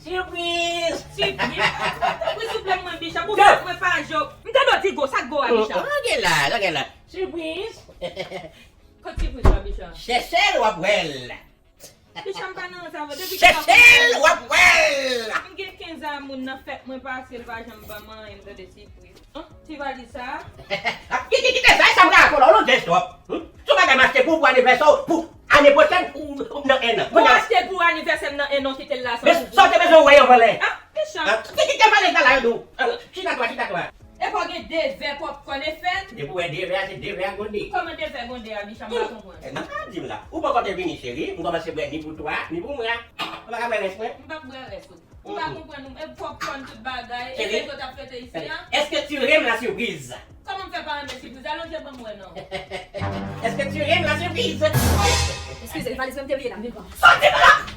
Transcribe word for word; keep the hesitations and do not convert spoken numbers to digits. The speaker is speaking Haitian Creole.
Sipriz! Sipriz? Sipriz, souple mwen, Bicha. Pou fèt mwen pa jo. M tande w di go, sa go a, Bicha? Lage la, lage la. Sipriz! Kot sipriz la, Bicha? Chèche l w ap wè l. Bicha, m pa nan sa vre. Depi Chèche l w ap wè l. M gen kenz a moun nan fèt mwen pase, l pa janm ban m anyen, m tande sipriz. An, ti valiz sa a? Kite, kite sa, sa m ka akò la, ou lodès twòp. Sou bagay m achte pou, pou anivèsè w, pou ane pwochèn, ou nan enn an. Ou achte l pou anivèsè m nan enn an, kite l la san. Men sa w te bezwen wè anvan lè. Ah, Bicha. Kite, kite valiz la la, yo di w. Chita twa, chita twa. Epi w gen de vè pòpkòn e fèt. Depi w wè de vè a, se de vè a gwonde. Kòman de vè gwonde a, Bicha, m pa konprann. Nan pa di m la. Ou poko te vini, cheri, m kòmanse bwè ni pou twa, ni pou mwen. Ou pa ka bwè rès mwen. M p ap bwè rès ou. M pa konprann ou. E pòpkòn tout bagay. E Cheri. Fèt ou t ap fete isi a? Est-ce que tu aimes la surprise? Kòman m fè pa renmen sipriz? Alonje ban m wè non. Est-ce que tu aimes la surprise? Eskize, valiz mwen m te bliye la, men bon. Soti la!